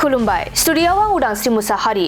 खुलुमबाय स्टुडिय'आव आं उदांस्रि मुसाहारि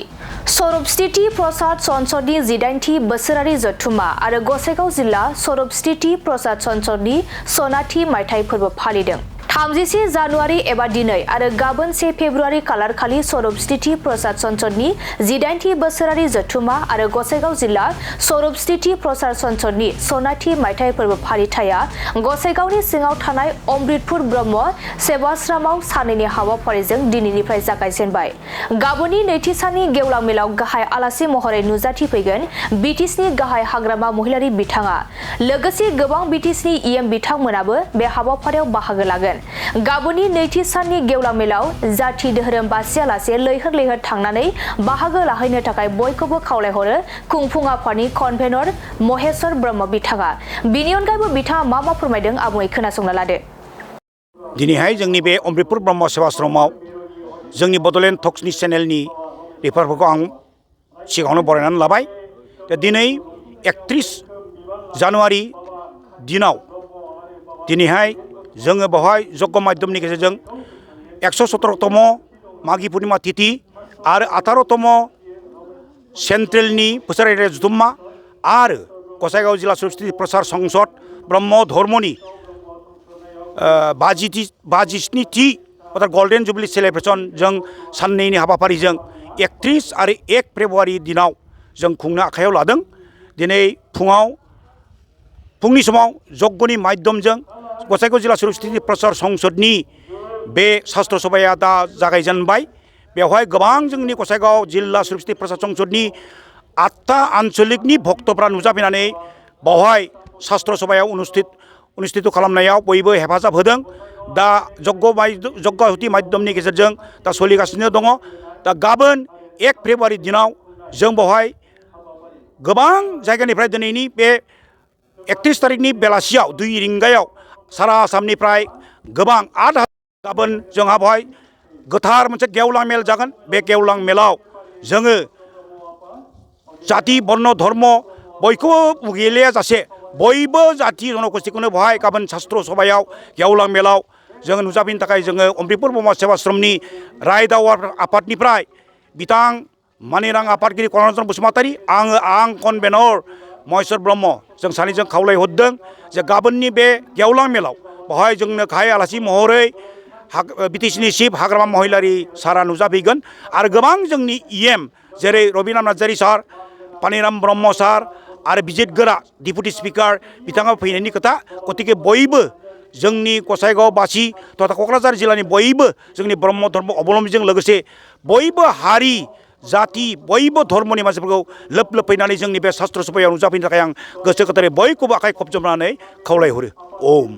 सरबस्तिति प्रसाद सन्सदनि 18थि बोसोरारि जथुम्मा आरो गसाइगाव जिल्ला सरबस्तिति प्रसाद सन्सदनि सनाथि मायथाइ फोरबो फालिदों। 30 जानुवारि एबा दिनै आरो गाबोन 1 फेब्रुवारि खालारखालि सरबस्तिति प्रसाद सन्सदनि 18थि बोसोरारि जथुम्मा आरो गसाइगाव जिल्ला सरबस्तिति प्रसाद सन्सदनि सनाथि मायथाइ फोरबो फालिथाया गसाइगावनि सिङाव थानाय अमृतपुर ब्रह्म सेवाश्रमाव सानैनि हाबाफारिजों दिनैनिफ्राय जागायजेनबाय। गाबोननि नैथि साननि गेवलां मेलाव गाहाय आलासि महरै नुजाथिफैगोन बिटिसिनि गाहाय हाग्रामा महिलारि बिथाङा। लोगोसे गोबां बिटिसिनि इएम बिथांमोनाबो बे हाबाफारियाव बाहागो लागोन। गाबोननि नैथि साननि गेवलां मेलाव जाति धोरोम बासियालासे लैहोर लैहोर थांनानै बाहागो लाहैनो थाखाय बयखौबो खावलायहरो खुंफुं आफादनि कनभेनर महेश्वर ब्रह्म बिथाङा। बिनि अनगायैबो बिथाङा मा फोरमायदों आबुङै खोनासंना लादो। दिनैहाय जोंनि बे अमृतपुर ब्रह्म सेवाश्रमाव जोंनि बड'लेण्ड टक्सनि चेनेलनि रिपर्टफोरखौ आं सिगाङावनो बरायनानै लाबाय। दिनै 31 जानुवारि दिनाव दिनैहाय जोङो बेवहाय जग्य माध्यमनि गेजेरजों 117तम माघी पुर्णिमा तिथि आरो 18तम सेन्ट्रेलनि बोसोरारि जथुम्मा आरो गसाइगाव जिल्ला सरबस्तिति प्रसाद संसद ब्रह्म धर्मनि 57थि अर्थात गल्डेन जुबली सेलेब्रेसन जों साननैनि हाबाफारिजों 31 आरो 1 फेब्रुवारि दिनाव जों खुंनो आखायाव लादों। दिनै फुंनि समाव जग्यनि माध्यमजों गसाइगाव जिल्ला सरबस्तिति प्रसाद संसदनि बे शास्त्र सभाया दा जागायजेनबाय। बेवहाय गोबां जोंनि गसाइगाव जिल्ला सरबस्तिति प्रसाद संसदनि 8टा आन्चलिकनि भक्तफ्रा नुजाफैनानै बेवहाय शास्त्र सभायाव अनुस्थित खालामनायाव बयबो हेफाजाब होदों। दा जग्य हुति माध्यमनि गेजेरजों दा सोलिगासिनो दङ। दा गाबोन 1 फेब्रुवारि दिनाव जों बेवहाय गोबां जायगानिफ्राय दिनैनि बे 31 तारिखनि बेलासियाव 2 रिंगायाव सारा आसामनिफ्राय गोबां गाबोन जोंहा बेवहाय गोथार मोनसे गेवलां मेल जागोन। बे गेवलां मेलाव जोङो जाति बर्ण धर्म बयखौबो मुगैलाया जासे बयबो जाति जनगोष्ठीखौनो बेवहाय गाबोन शास्त्र सभायाव गेवलां मेलाव जोङो नुजाफैनो थाखाय जोङो अमृतपुर ब्रह्म सेवाश्रमनि रायदाव आफादनिफ्राय बिथां मानिरां आफादगिरि कनरन्जन बसुमतारी आं कनभेनर महेश्वर ब्रह्म जों सानैजों खावलायहरदों जे गाबोननि बे गेवलां मेलाव बेवहाय जोंनो गाहाय आलासि महरै बिटिसिनि चिफ हाग्रामा महिलारि सारा नुजाफैगोन आरो गोबां जोंनि इएम जेरै रबिनाथ नार्जारी सार, पानिराम ब्रह्म सार आरो बिजित गोरा डिपुटि स्पिकार बिथाङा फैनायनि खोथा। गतिके बयबो जोंनि गसाइगावबासि तथा क'क्राझार जिल्लानि बयबो जोंनि ब्रह्म धर्म अबलम्बीजों लोगोसे बयबो हारि जाति बयबो धर्मनि मानसिफोरखौ लोब फैनानै जोंनि बे शास्त्र सभायाव नुजाफैनो थाखाय आं गोसो गोथारै बयखौबो आखाइ खबजबनानै खावलायहरो। ओम।